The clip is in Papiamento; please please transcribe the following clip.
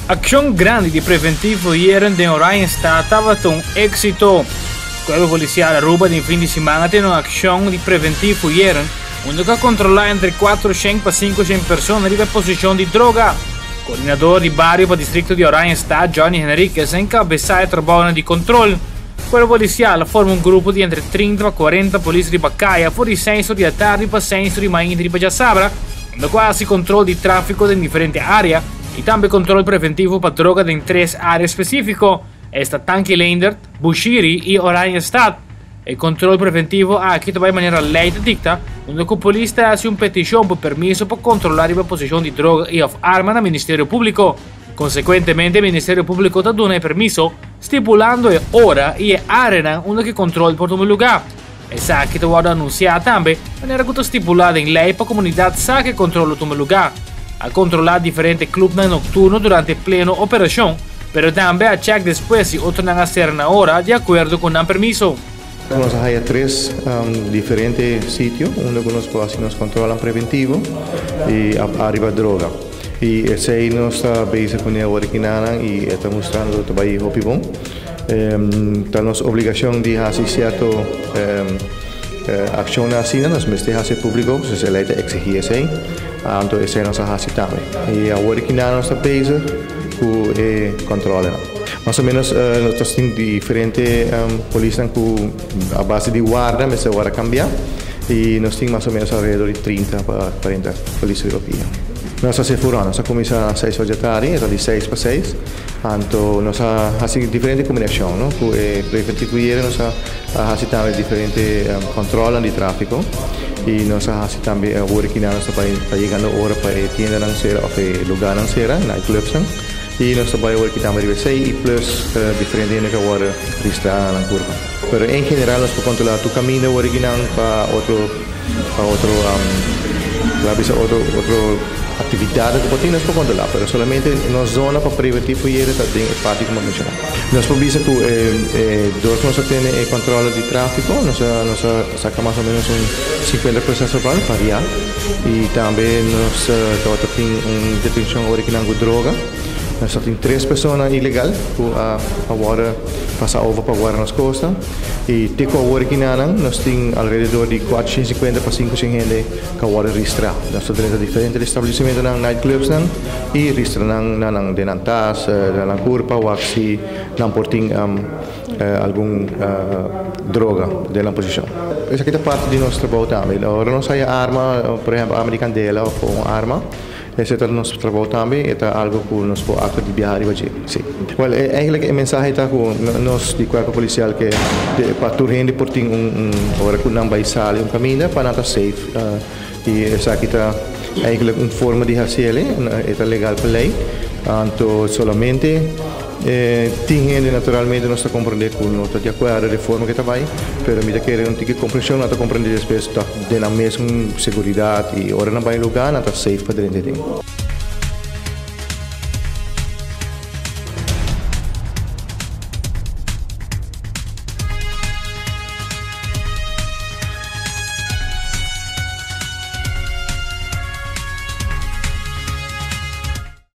Accion grandi di preventivo ayera den Oranjestad tabata un exito. Cuerpo Policial Aruba den fin di siman a tene un accion di preventivo ayera unda cu a controla entre 400 pa 500 persona riba e posicion di droga. Coordinador di bario pa districto di Oranjestad Johnny Henriquez a encabesa e trabounan di control. Cuerpo Policial a forma un grupo di entre 30 pa 40 polis riba caya for di 6 or di atardi pa 6 or di mainta riba djasabra, unda cu a haci control di trafico den diferente area y tambe control preventivo pa droga den tres area specifico, esta Tanki Leendert, Bushiri y Oranjestad. E control preventivo aki ta bay manera ley ta dicta, unda cu polis ta haci un peticion pa permiso pa controla riba posicion di droga y of arma na Ministerio Publico. Consecuentemente Ministerio Publico ta duna e permiso, stipulando e ora y e areanan unda cu e control por tuma luga. Esaki ta wordo anuncia tambe manera cu ta stipula den ley pa comunidad sa cu e control lo tuma luga. A controla diferente clubnan nocturno durante pleno operacion, pero tambe a check despues si otronan a cera na ora di acuerdo cu nan permiso. Nos a haya tres diferente sitio unda cu nos por haci nos controlnan preventivo y ariba droga. Y esey nos ta bezig cune awor aki nanan y e ta mustrando ta bay hopi bon. Ta nos obligacion di haci cierto accionnan asina, nos mester haci publico, pasobra e ley ta exigi esey, anto esey nos a haci tambe. Y awor aki nan nos ta bezig cu e controlenan. Mas o menos nos ta tin diferente polisnan cu a base di warda mester wara cambia y nos tin mas o menos alrededor di 30 pa 40 polis riba pia. Nos a haci furor, nos a cuminsa 6 or djatardi, e ta di 6 pa 6. Anto nos a hasi diferente kombinashon, no? Ku e preventivo yera nos a hasi tambe diferente kòntròlnan di tráfiko i nos a hasi tambe awor aki nan nos ta bai ta yegando ora pa e tiendanan sera òf e lugánan sera, nightclubsnan, i nos ta bai awor aki tambe riba esei i plus diferente hende ku a wòrdu registrá na nan kurpa. Pero en general nos por kontrolá tur kaminda awor aki nan pa otro. Pa otro, la bisa otro, otro actividadnan cu por tin nos por controla, pero solamente nos zona pa preventi foyere ta den e parti cu mi a menciona. Nos por bisa cu e, e dor cu nos a tene e controle di trafico, nos a, nos a saca mas o menos un 50 proces verbal pa ria y tambe nos tabata tin un detencion ora kinan cu droga. Nos ta tin tres persona ilegal cu a, a worde pasa over pa guarda nos costa. I te ku awor aki nanan nos tin alrededor di 450 pa 500 hende ku a wòrdu registrá. Nos ta drenta diferente establesimentonan, nightclubsnan, i registra nan na nan den nan tas, den nan kurpa wak si nan por tin algun droga den nan posishon. Esaki ta parti di nos trabou tambe. Ora nos haya arma, por ehèmpel arma di kandela òf un arma, Esei ta nos trabou tambe, e ta algo ku nos por aktua di biaha riba dje, si. Wèl, eigenlijk e mensahe ta ku nos di kuerpo polisial ke pa tur hende por tin un un ora ku nan bai sali un kaminda pa nan ta safe. I esaki ta eigenlijk un forma di hasiel, e ta legal pa lei. Anto solamente. Tin hende naturalmente nos ta comprende cu no ta di acuerdo de forma cu ta bay, pero mi ta kere un tiki comprension, nan ta comprende despues ta den nan mesun seguridad y ora nan bay lugar nan ta safe pa drenta den.